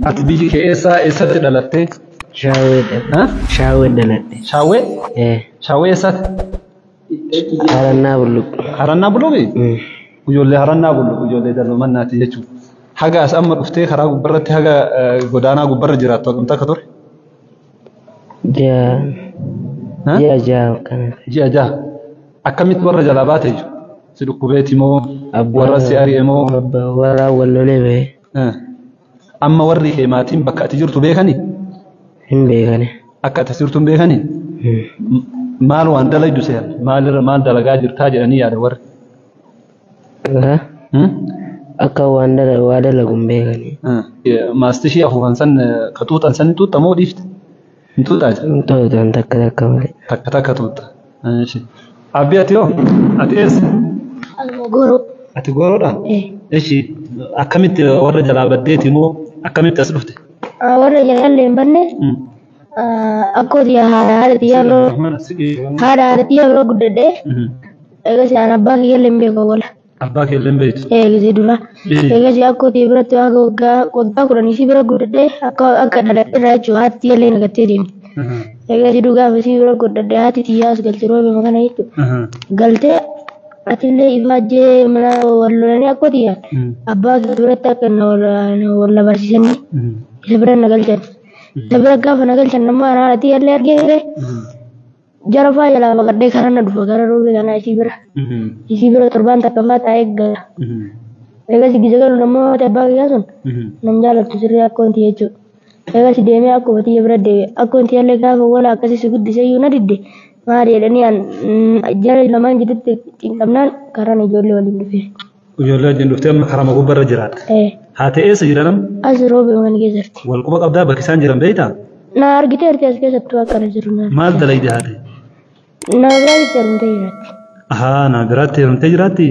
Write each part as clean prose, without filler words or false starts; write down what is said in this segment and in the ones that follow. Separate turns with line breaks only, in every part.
Ati biyyi kee eessaa eessatti dhalattee?
Shaawwee dhaladhe. Shaawwee dhaladhe.
Shaawwee? Shaawwee eessaatti?
Harannaa Bulluq.
Harannaa Bulluqi? Ijoollee Harannaa Bulluq ijoollee Dalloo-Mannaati jechuudha. Haga as amma dhuftee karaa gubbarratti haga godaanaa gubbarra jiraattu hagamta akka ture?
Ji'a 6 akkana.
Ji'a 6. Akkamitti warra jalaa baate jechuudha? Si dhukkubeeti moo warra si ari'e moo?
Abbaa warraa wal lolee ba'e.
Amma warri kee maatiin bakka ati jirtu beekanii?
Hin beekani.
Akka ati jirtu hin beekanii? Maal waan dalaydu seera? Maalirra maal dalagaa jirtaa jedhanii yaada warri?
Akka waan waa dalagu hin beekani.
Maastishii afuufan san ka xuuxan san xuuxxa moo dhiifte? Hin xuuxaa?
Hin xuuxan takka takka malee.
Takka takka xuuxxa. Abbii ati hoo? Ati eessa?
Gooroo.
Ati Gooroodha? Eshi akkamitti warra jalaa baddeeti moo akkamitti as dhufte?
Warra jalaa hin badne akkoo tiyya haadha haadha tiyyaa biroo haadha haadha tiyyaa biroo guddadhee eegas aan abbaa kiyya illee hin beeku wala.
Abbaa kee illee hin beektu?
Eegasii dura. Eegasii akkoo tiyya biratti haga waggaa waggaa 10 isii bira guddadhee akka akka dhaladhe irraa jechuudha haati tiyya illee nagattee deemte. Eegasii dhugaaf isii bira guddadhee haati tiyyaa as galte roobema kana jechuudha. Galtee atillee ifaajjee mana wal lolanii akkoo tiyya abbaa kee biratti akka na wal na barsiisanii isa bira na galchan. Isa bira gaafa na galchan amma haadha tiyya illee argee jara faa jalaa baqadhee karaa na dhufa gara roobee kanaa isii bira. Isii bira torbaan takka faa taa'ee gala. Eegas gisa galu nammoo haati abbaa kiyyaa sun nan jaalattu sirrii akkoon tiyya jechuudha. Eegas deemee akkuma tiyya bira deebi'e. Akkoon tiyya illee gaafa wala akkasii si guddisee iyyuu na didde maali jedhanii an jara lamaan jidduutti cinqamnaan karaan ijoollee waliin dhufe.
Ijoollee wajjin dhuftee amma karama gubbarra jiraatta. Haati eessa jira nama?
As roobee mana keessa jirti.
Wal quba qabdaa bakki isaan jiran beektaa?
Na argiteerti as keessattuu akkana jiru.
Maal dalaydi haati?
Nama biraatti heerumtee jiraatti.
Ahaa, nama biraatti heerumtee jiraatti?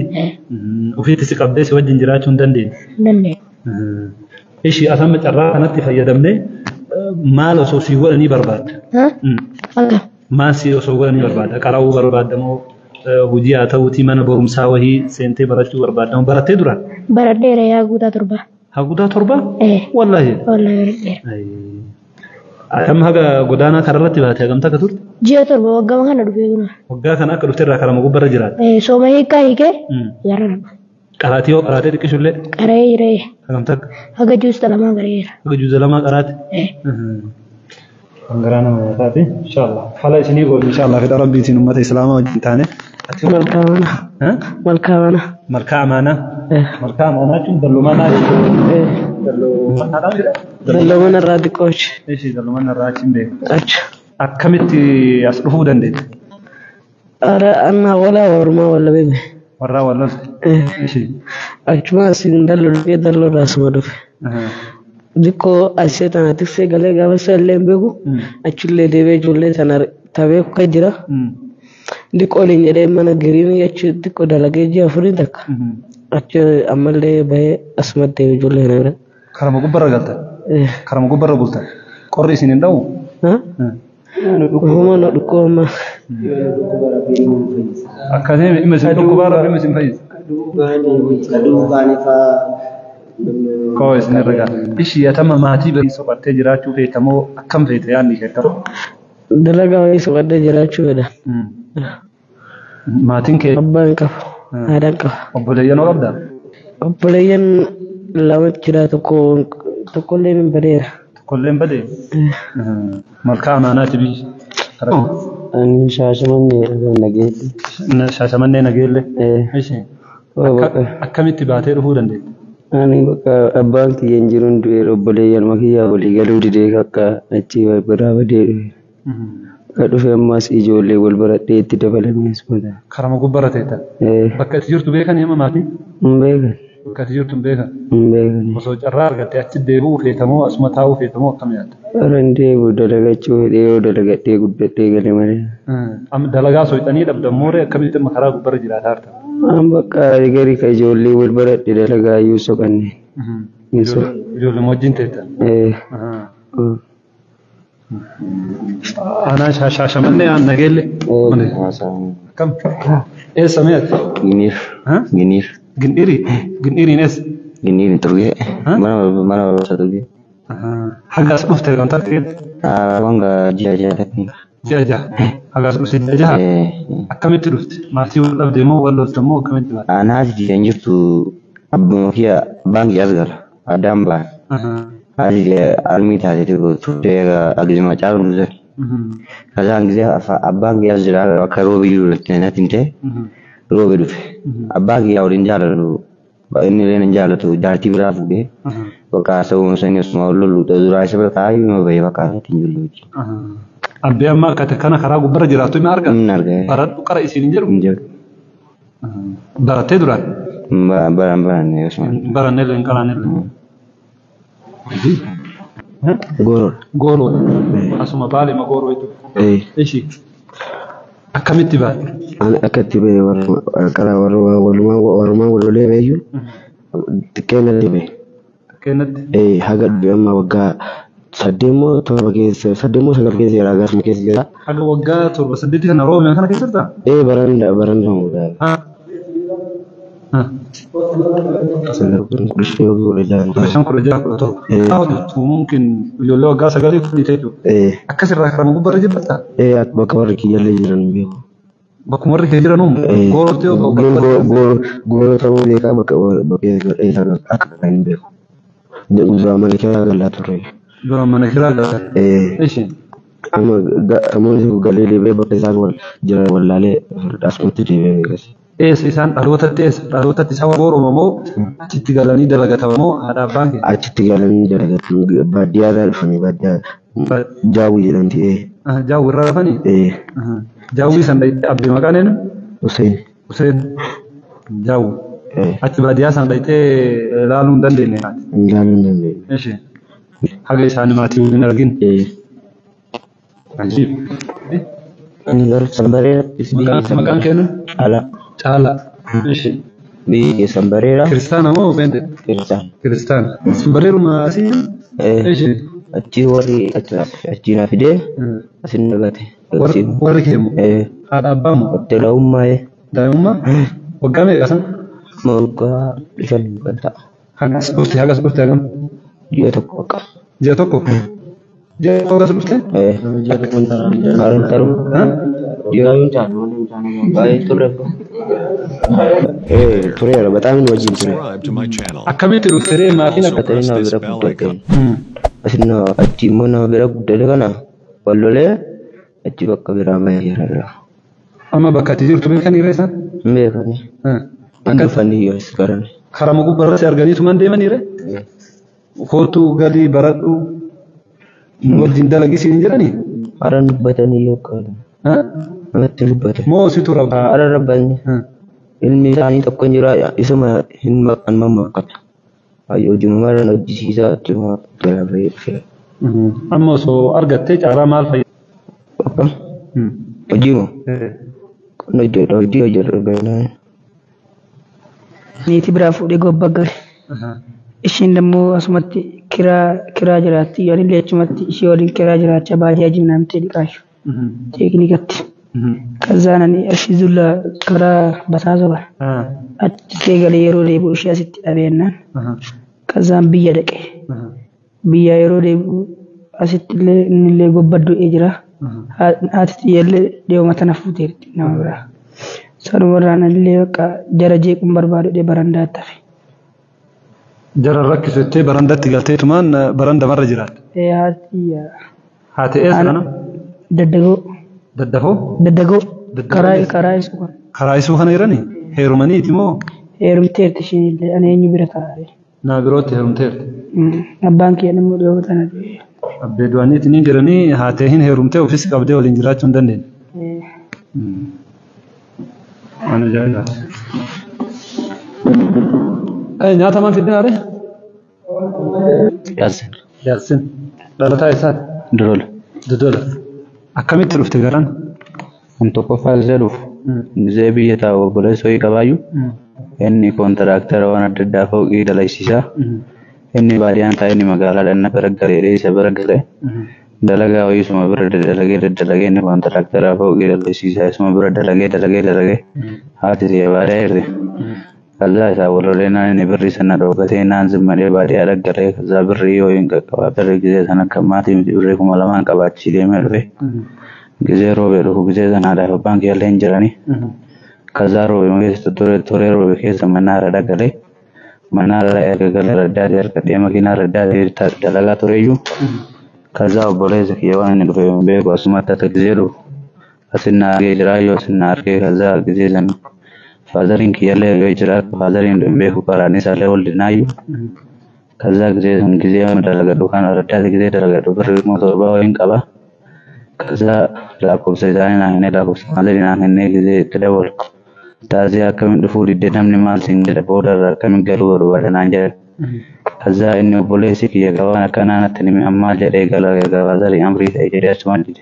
Ofiitti si qabdee si wajjin jiraachuu hin dandeenye.
Hin dandeenye.
Ishii as amma carraa kanatti fayyadamnee maal osoo sii godhanii barbaadda?
Akka.
Maal sii osoo godhanii barbaadda? Qara'uu barbaadda moo hojii haa ta'uutii mana barumsaa wayii seentee barachuu barbaadda moo barattee duraan?
Baradheera yaa guutaa 7.
Haa guutaa 7?
Ee.
Wallaahi.
Wallaahi baradheera.
Akkam haga godaanaa kararratti baate hagam takka turte?
Ji'a 7 waggaa kana dhufee kun.
Waggaa kana akka dhufte irraa karama gubbarra jiraatte?
Ee, sooma hiikkaa hiikee yarra nama.
Qaraatii hoo qaraatee xiqqishullee?
Qara'ee jira.
Hagam takka?
Haga juusta 2 qara'eera.
Haga juusta 2 qaraate?
Ee.
Kan garaa nama nyaataati. Inshallah. Fala isinii goone inshallah fedha Rabbiitiin uummata Islaamaa wajjin taane.
Malkaa Amaanaa. Malkaa Amaanaa.
Malkaa Amaanaa. Malkaa Amaanaa jechuun dalloo manaa jechuudha. Dalloo manaadhaan jedha.
Dalloo mana irraa xiqqoo achi.
Ishii dalloo mana irraa achi hin beeku.
Achi.
Akkamitti as dhufuu dandeette?
Ara annaa walaa warumaa walla beebe.
Warraa wal lolte. Ishii.
Achuma asiin dalloo dhufee dalloo irraa asuma dhufe. Xiqqoo asee tana tiksee galee gaafa isa illee hin beeku. Achillee deebi'ee ijoollee sana tabee kan jira. Xiqqoo waliin jedhee mana giriinii achi xiqqoo dalagee ji'a afurii takka. Achi ammallee bahee asumatti deebi'ee ijoollee kana bira.
Karama gubbarra galtan. Karama gubbarra bultan. Qorri isin hin dha'u?
Uumama nu dhukkuba amma.
Akkasii dhimma isin dhukkubaa rabbi dhimma isin fayyisa. Koo isin irra gaha. Ishii atama maatii bira soqattee jiraachuu feeta moo akkam feeta yaadni kee akkam?
Dalagaa wayii soqadhee jiraachuu fedha.
Maatiin kee?
Abbaan qaba. Haadhaan qaba.
Obboleeyyan hoo qabdaa?
Obboleeyyan lamatu jira tokko tokkollee hin badeera.
Tokkollee hin badee? Malkaa Amaanaati biyyi.
Ani Shaashamannee Nageelle.
Shaashamannee Nageelle. Ishii. Akkamitti baatee dhufuu dandeette?
Ani bakka abbaan kiyya hin jiruun du'e obboleeyyanuma kiyyaa walii galuu didee akka achi biraa badee dhufe. Akka dhufe ammas ijoollee wal baradhee itti dabalamee asuma ta'a.
Karama gubbarra teettan. Bakka itti jirtu beekanii amma maatiin?
Hin beekan.
Bakka ati jirtu hin beekan.
Hin beekan.
Osoo carraa argatte achi deebi'uu feetamoo asuma taa'uu feetamoo akkam yaadda?
Bara hin deebi'u dalagachuu fedhee yoo dalagadhee guddadhee gale malee.
Amma dalagaa soyxanii dhabdan mooree akkamitti amma karaa gubbarra jiraataa jirtan?
An bakka gari ka ijoollee wal baradhe dalagaa iyyuu soqanne.
Ijoollee wajjin teettan? Aanaa Shaashamannee aan Nageelle. Akkam? Eessa mee ati?
Giniir. Giniir.
Gindhiiri? Gindhiiriin eessa?
Gindhiiriin Xurgee. Mana barumsaa Xurgee.
Haga as dhufte kan taate?
Wanga ji'a jaha takka.
Ji'a jaha. Haga as dhufte ji'a jaha? Akkamitti dhufte? Maatii wal dhabde moo wal lolte moo akkamitti baate?
Anaas ji'a hin jirtu abbuma kiyya abbaan kiyya as gala. Addaan ba'an. Haati armii taatee turte agizima caalu nuti. Kazaan gisee abbaan kiyya as jira akka roobi jiru natti himte roobi dhufe. Abbaan kiyya waliin jaalatu inni illee hin jaalatu jaartii biraa fuudhee bakka sababuma sanii osuma wal lollu duraa isa bira taa'ee ima bahee bakka asitti hin jirru jechuudha.
Abbee amma akka kana karaa gubbarra jiraattu ima argaa?
Inni argaa.
Baradhu qara isiin hin jedhu?
Hin jedhu.
Barattee duraan?
Baran baranne osuma.
Barannee illee hin qaraanne illee.
Gooroodha.
Gooroodha. Asuma baalema gooroo jechuudha. Ishi akkamitti baate?
Ani akka itti bahe karaa walumaa wal lolee baheyyuu xiqqeenatti bahe.
Xiqqeenatti?
Haga dhufe amma waggaa 8 moo 7 keessa 8 moo 9 keessa jira gaafuma keessa jira.
Haga waggaa 7 8 kana roobee kana keessa jirtaa?
Baranda baranda mudaa. Sagal kudhan 15 yookiin 16.
15 16 17. Haa hojjetu mumkin ijoollee waggaa 9 fuudhee jechuudha. Akkasirraa karaa gubbarra jirta?
Bakka warri kiyyallee jiran hin beeku.
Bakkuma warri kee jiran uumu? Gooroo
Gooroo ta'uu beekaa bakka akka kan hin beeku. Duraan mana kiraa galaa turre.
Duraan mana kiraa galaa? Ishi.
Amma namoonni galee deebi'ee bakka isaan jiran wallaalee asumatti deebi'ee beekas.
Eessa isaan dhalootatti eessa dhalootatti isaan gooroma moo achitti galanii dalagatama moo haadha abbaan kee?
Achitti galanii dalagatan baadiyyaadhaa dhufanii baadiyyaa jaawwii jedhamti.
Jaawwii irraa dhufanii? Jaawwii san dhayitee abdii maqaan eenyu?
Hussein.
Hussein. Jaawwii. Achi baadiyyaa san dhayitee ilaaluu hin dandeenye haati?
Ilaaluu hin dandeenye.
Ishi. Haga isaanii maatii waliin argin? Ajiib.
Ani garuu sanbareera.
Maqaan kee eenyu?
Caalaa.
Caalaa. Ishi.
Biyyi keessan bareera.
Kiristaana moo beende?
Kiristaana.
Kiristaana. Sanbareeruma asii? Ishi.
Achi warri achi na fidee asin nagate.
Warri kee moo? Haadha abbaa moo?
Daa'imummaa.
Daa'imummaa? Waggaa meeqa san?
Waggaa 5 kan ta'a.
Hagas dhufte hagas dhufte hagam?
Ji'a tokko akka.
Ji'a tokko? Ji'a tokko hagas dhufte?
Haran taru. Ji'a baay'ee turre. Tureera በጣም ነው wajjin ture.
Akkamitti dhufte ree maatiin
akka ta'e nama bira guddate. Asin achi immoo nama bira guddate kana wal lolee achi bakka biraa bahee jira.
Amma bakka ati jirtu beekanii ree isaan?
Hin beekani. Hin dhufanii yoo as garan.
Karaa gubbarratti arganiitu man deemanii ree? Kootu galii baradhu wajjin dalagii siin jedhanii?
Hara dubbatanii yookaan. Namatti dubbate.
Moo situ rabba?
Hara rabbanni. Ilmi isaanii tokko hin jira isuma hin maqaan mammaakata. Hojii mara hojjisiisaa achuma jala bahee dhufe.
Amma osoo argattee caalaa maal fayyada?
Akkam? Hojii moo? Qonna hojjedha hojii hojjedha baay'inaan.
Niitii biraa fuudhee gobba gale. Ishiin immoo asumatti kiraa jiraatti. Anillee achumatti ishee waliin kiraa jiraachaa baadiyyaa jimnaamtee dhiqaashu. Teeknikatti. Kazaan ani achi zulla karaa basaasoo kana. Achitti galee yeroo deebi'u ishee asitti dhabeennaan. Kazaan biyya dhaqe. Biyya yeroo deebi'u asitti illee innillee gobba du'ee jira. Haati xiyyaallee deema tana fuuteerti nama biraa. Sanumarraan illee bakka jara jeequun barbaadu barandaatti hafe.
Jara rakkisu jettee barandaatti galtee tumaan barandamarra jiraatte.
Haati.
Haati eessa kana?
Daddagoo.
Daddafoo?
Daddagoo. Karaa isuu kana.
Karaa isuu kana jirani? Heerumaniiti moo?
Heerumteerti ishiin illee ani eenyu bira taa'ee.
Naa birootti heerumteerti.
Abbaan kiyya immoo dhiyoo tana du'e.
Abbee du'aniiti ni jiranii haatee hin heerumtee ofiis qabdee waliin jiraachuu hin dandeenye. Waan ajaa'ibaati. Nyaata maal fiddin haadhe?
Yaassin.
Yaassin. Dhalataa eessaati?
Dodola.
Dodola. Akkamitti dhufte garaan?
Kan tokkoffaa isa dhufu. Gisee biyya taa'u obboleessa ho'i qabaayyuu. Inni kontiraaktaraa waan adda addaa fooqii dalagsiisaa. Inni baadiyyaan taa'e inni magaalaa dhanna bira galee isa bira galee. Dalagaa ho'i isuma bira dalagee dalagee inni kontiraaktaraa fooqii dalagsiisaa isuma bira dalagee dalagee dalagee. Haati si'a baadiyyaa jirti.
ከዛ isaa walolee naan inni birrii sana dhoogatee naan zimmadee baadiyyaa dhaggaree ከዛ birrii yoo hin qaqqabaa birrii gisee sana akka maatii miti birrii 2000 qabaachii deemee dhufe gisee roobee dhufu gisee sana haadhaaf abbaan kiyyallee hin jiranii ከዛ roobee keessa turee roobee keessa mannaara dhaggalee mannaara erga galee raddaatee harkadhee makiinaa raddaatee dalagaa tureyyuu ከዛ obboleessa kiyya waan inni dhufe hin beeku asumatti akka gisee dhufu asinna argee jiraayyuu asinna argee ከዛ gisee sana faazariin kiyyallee argee jira faazariin hin beeku karaan isaallee wal dinaayyuu ከዛ gisee san gisee dalagadhu kan raddaate gisee dalagadhu birrii 7,000 wayiin qaba ከዛ lakkoofsa isaanii naa kennee lakkoofsa maazarii naa kennee gisee itti dabalu taasii akkamiin dhufuu didde namni maal siin jedha boodarra akkamiin galuu barbaada naan jedhan ከዛ inni obboleessi kiyya gabaan akkanaa natti hime ammaa jedhee gala gabaazarii amrii ta'e jedhee achumaan dide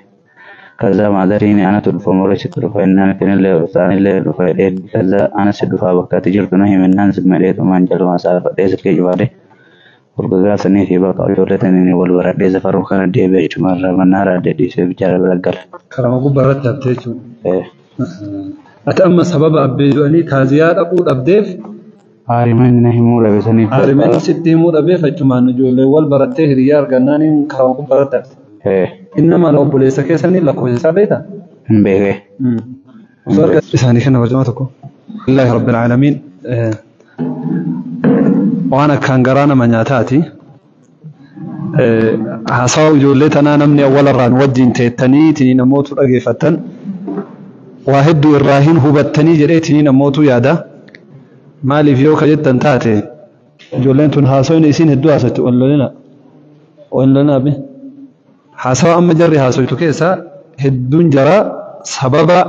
ከዛ maazariin anatu dhufa moreessitu dhufa innaan ittinillee dhufa anillee dhufa jedhee ከዛ anas dhufaa bakka ati jirtu na himennaan simmadhee dhumaan jaluma saafadhee silkee cufaadhe Urgagaasanii fi bakka ijoollee taniin wal baradhee safaruu kana deebi'ee jechuudha mannaaraa dhiisee bichaara bira gala.
Karama gubbaarratti haftee jechuudha. Ati amma sababa abbee du'anii taaziyaa dhaquu dhabdeef
Haarimeen na himuu dhabe saniif.
Haarimeen sitti himuu dhabeef achumaan ijoollee wal barattee hiriyaa argannaaniin karama gubbaarratti hafte. Inni mana obboleessa keessanii lakkoofsa isaa beektaa?
Hin beekee.
Isaanii kenna barcuma tokko. Alhamdulillahi rabbil aalamiin. Waan akkaan garaa nama nyaataati. Haasawa ijoollee tanaa namni awwalarraan wajjin teettanii ittiin namootu dhageeffattan waa hedduu irraa hin hubattanii jedhee ittiin namootu yaada. Maaliif yoo ka jettan taate ijoolleen tun haasawni isiin hedduu haasawti wallolina wallolina bi haasawa amma jarri haasawtu keessaa hedduun jaraa sababa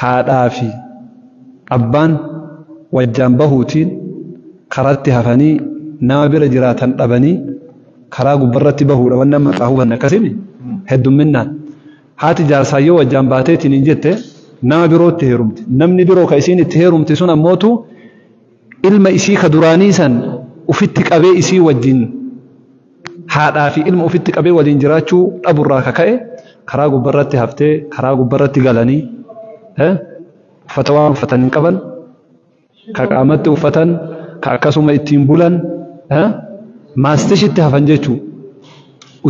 haadhaa fi abbaan wajjaan bahuutiin karaatti hafanii nama bira jiraatan dhabanii karaa gubbarratti bahuudha wanni amma irraa hubanne akkasimi heddumminaan haati jaarsaa yoo wajjaan baateetiin hin jette nama birootti heerumti namni biroo ka isiin itti heerumti sun ammootu ilma isii ka duraanii san ufitti qabee isii wajjin haadhaa fi ilma ufitti qabee waliin jiraachuu dhaburraa ka ka'e karaa gubbarratti haftee karaa gubbarratti galanii uffata waan uffatan hin qaban ka qaamatti uffatan ka akkasuma ittiin bulan maastishitti hafan jechuu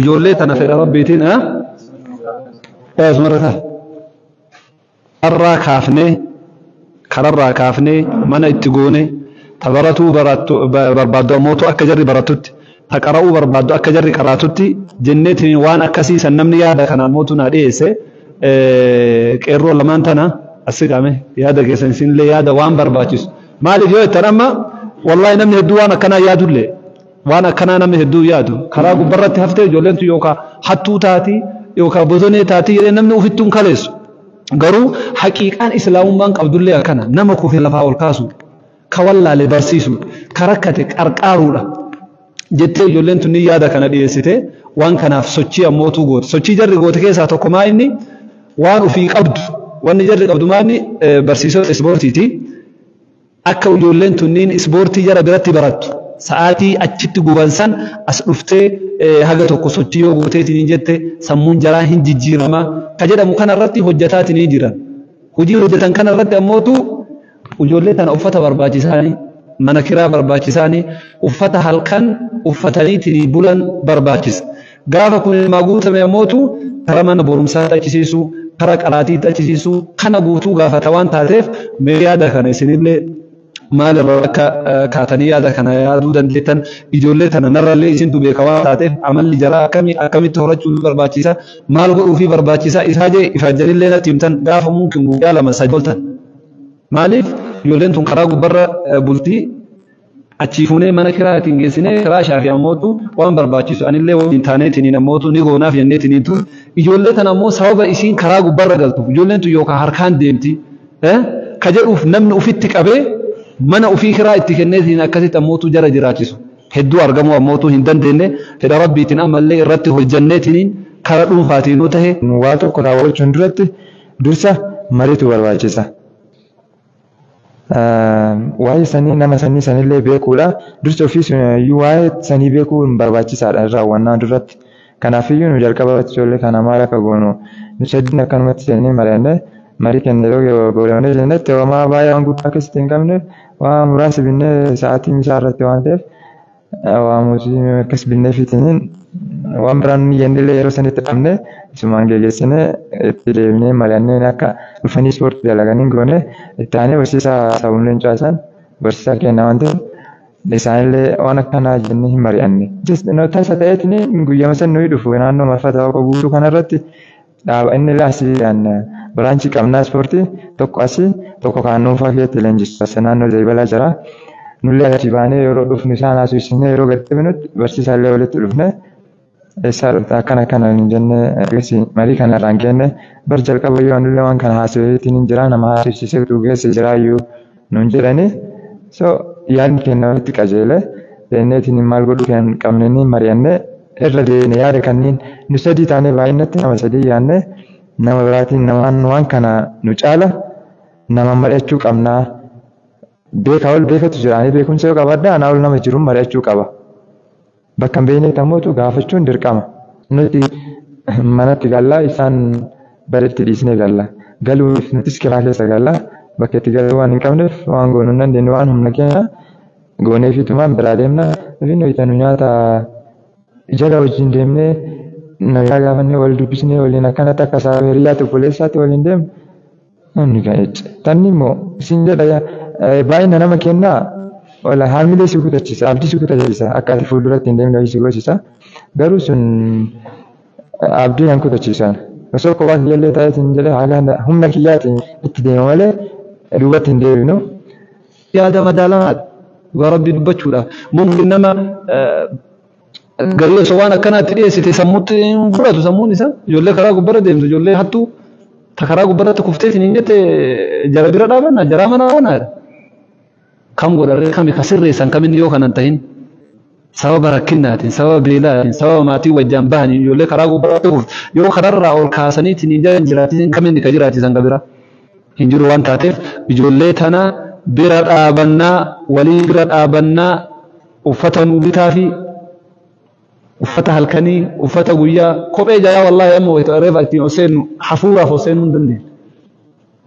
ijoollee tana fedha rabbiitiin kararraa kaafnee kararraa kaafnee mana itti goone tabaratuu barbaaddu ammootu akka jarri baratutti taqara'uu barbaaddu akka jarri qaraatutti jenneetiin waan akkasii san namni yaada kana ammootu naa dhiyeesse qeerroo lamaan tana asi qaame yaada keessan isinillee yaada waan barbaachisu maaliif yoo jettan amma wallahi namni hedduu waan akkanaa yaadullee waan akkanaa namni hedduu yaadu karaa gubbarratti haftee ijoolleen tun yookaan hattuu taati yookaan bosonee taati jedhee namni ofittuu hin kaleessu garuu haqiiqaan islaamummaan qabdullee akkana nama kufe lafaa ol kaasu ka wallaale barsiisu ka rakkate qarqaaruudha jettee ijoolleen tun ni yaada kana dhiyeessite waan kanaaf sochii ammootuu goote sochii jarri goote keessaa tokko maa inni waan ofii qabdu wanni jarri qabdu maa inni barsiisota ispoortiiti. Akka ijoolleen tunniin ispoortii jara biratti barattu sa'aatii achitti guban san as dhuftee haga tokko sochii yoo gooteetiin jette sammuun jaraa hin jijjiirama ka jedhamu kanarratti hojjetaatiin jiran. Hojii hojjetan kanarratti ammootu ijoollee tana uffata barbaachisaanii mana kiraa barbaachisaanii uffata halkan uffataniitiin bulan barbaachisa. Gaafa kun ilmaa guutame ammootu karaa mana barumsaa achisiisu karaa qaraatii achisiisu kana guutuu gaafata waan taateef mee yaada kana isinillee maal irraa akka kaatanii yaada kana yaaduu dandeettan ijoollee tana narrallee isintu beeka waan taateef amalli jaraa akkamii akkamitti horachuu barbaachisa maal godhuufii barbaachisa isaa jee ifaajjanillee natti himtan gaafa mumkin guyyaa 2 3 oltan maaliif ijoolleen tun karaa gubbarra bultii achii fuunee mana kiraatiin geessinee kiraa shaafii ammootu waan barbaachisu anillee waliin taaneetiin ammootu ni goonaaf jenneetiin tun ijoollee tana ammoo sababa isiin karaa gubbarra galtuuf ijoolleen tun yookaan harkaan deemti ka jedhuuf namni ufitti qabee mana ofii kiraa itti kenneetiin akkasitti ammootu jara jiraachisu hedduu argamuu ammootu hin dandeenye fedha rabbiitiin ammallee irratti hojjanneetiin karaa dhuunfaatiin yoo tahe.
Waa tokko raawwachuun duratti dursa mariitu barbaachisa. Waa'ee sanii nama sanii sanillee beekuudha. Dursa ofiis waa'ee sanii beekuun barbaachisaadha raawwannaa duratti. Kanaafiyyuu nu jalqaba ijoollee kana maal akka goonu nu sadiin akkanumatti jennee mari'annee marii keenya yeroo goonee jennetti homaa baay'ee waan guddaa keessatti hin qabne Waa muraasa binnee sa'aatii misaa irratti waan ta'eef waa muuzii akkas binnee fiitiniin waan biraan nu jennillee yeroo sanitti dhabne isumaan geggeessinee itti deemnee mari'annee akka dhufanii ispoortii dalaganii goone. Itti aanee barsiisaa Saawun Leencoo isaan barsiisaa keenya waan ta'eef isaanillee waan akkanaa jennee hin mari'anne. Tasa ta'eetiin guyyama san nuyi dhufu naannoo marfata Waaqa Guutuu kanarratti dhaaba inni asii biraanchii qabnaa ispoortii tokko asii tokko kan dhuunfaa keessatti leenjisu as naannoo Zayibalaa jira. Nullee achi baanee yeroo dhufnu isaan haasofsiisnee yeroo gadi deebinutti barsiisaallee walitti dhufne eessaa dhufte akkana akkana hin jennee ergasii marii kana irraan geenne. Bar jalqaba yoo nullee waan kana haasofeetiin hin jira nama haasofsiisee utuu keessa jiraayyuu nuun jedhanii, so yaadni keenya walitti qajeele jenneetiin maal godhuu kan qabneenii mari'annee irra deebine. Yaada kanneen nu sadii taanee baay'inatti nama sadii yaadne nama biraatiin namaan waan kana nu caala nama mari'achuu qabnaa. Beekaa ol beekatu jira. Ani beekumsa yoo qabaadhe anaa ol nama jiruun mari'achuu qaba. Bakka hin beeknetti ammoo gaafachuun dirqama. Nuti manatti gallaa isaan bareetti dhiisnee galla. Galuuf nutis kiraa keessa galla. Bakka itti galuu waan hin qabneef waan goonuu hin dandeenyu, waan humna keenya goonee fiitumaan biraa deemna. Nuti nu nyaata jala wajjin deemnee nagaa gaafannee wal dubbisnee waliin akkanatti akka isaa hiriyaatti obboleessaatti waliin deemnu. Namni kan jecha. Tanni immoo isin jedha baay'ina nama kennaa wala haamilee si kutachiisa, abdii si kutachiisa, akka ati fuulduratti hin deemne si goosisa. Garuu sun abdii kan kutachiisan. Osoo kophaa kiyyallee ta'eetiin jedhee haala humna kiyyaatiin itti deema malee duubatti hin deebinu.
Yaada madaalamaadha. Dhugaa Rabbii dubbachuudhaaf. Mumkin nama garii osoo waan akkanaatti dhiyeessite sammuutti hin fudhatu sammuun isaa. Ijoollee karaa gubbarra deemtu, ijoollee hattuu ta karaa gubbarratti kuftee hin jette jara bira dhaabanna jaraa mana oonaadha. Kam godharree kami ka sirreessan kaminni yoo kanan tahin sababa rakkinnaatiin, sababa beelaatiin, sababa maatii wajjaan bahanii ijoollee karaa gubbarratti kufte yoo kararraa ol kaasaniitiin hin jiran jiraachisan kaminni ka jiraachisan ka bira hin jiru waan taateef ijoollee tana bira dhaabannaa, walii bira dhaabannaa. Uffata nuu bitaa fi uffata halkanii, uffata guyyaa, kophee jaraa wallaahi amma wayita reefa ittiin ol seennu hafuuraaf ol seenuu hin dandeenye.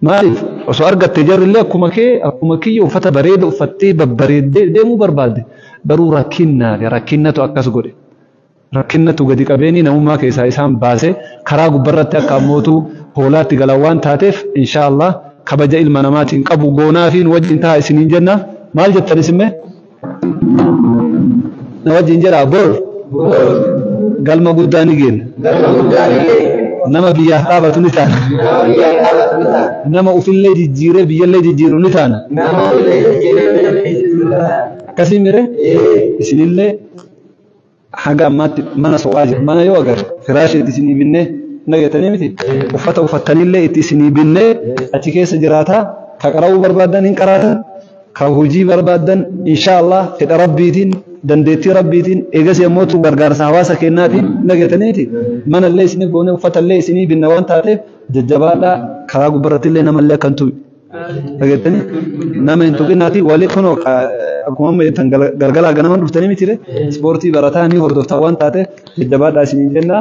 Maaliif osoo argatte jarrillee akkuma kee akkuma kiyya uffata bareeda uffattee babbareeddee deemuu barbaadde, garuu rakkinnaa fi rakkinnatu akkas godhe. Rakkinnatu gadi qabeenii namummaa keessaa isaan baase karaa gubbarratti akka ammootu hoolaatti galan waan taateef insha Allah kabaja ilma namaatiin qabu goonaa fi nu wajjin ta'a isiniin jenna. Maal jettan isinme? Na wajjin jedhaa, bor galma guddaa ni geenna. Nama biyyaaf dhaabatu ni taana. Nama ufillee jijjiiree biyyallee jijjiiru ni taana. Akkasii mire isinillee haga ammaatti mana so'aa jira. Mana yoo agarre firaashii itti isinii binnee nagatanii miti uffata uffattanillee itti isinii binnee achi keessa jiraataa ka qara'uu barbaaddan hin qaraatan, ka hojii barbaaddan insha Allah fedha Rabbiitiin, dandeettii Rabbiitiin, eegas yommuu gargaarsa hawaasa kennaatiin nagataniiti manallee isinii goone uffatallee isinii binna waan taateef jajjabaadhaa. Karaa gubbarrattillee namallee akkan tuqi dhageettanii nama hin tuqinaati walii kunoo akkuma amma jettan galgalaa ganama dhuftanii mitire ispoortii barataa ni hordoftaa waan taateef jajjabaadhaa isiniin jenna.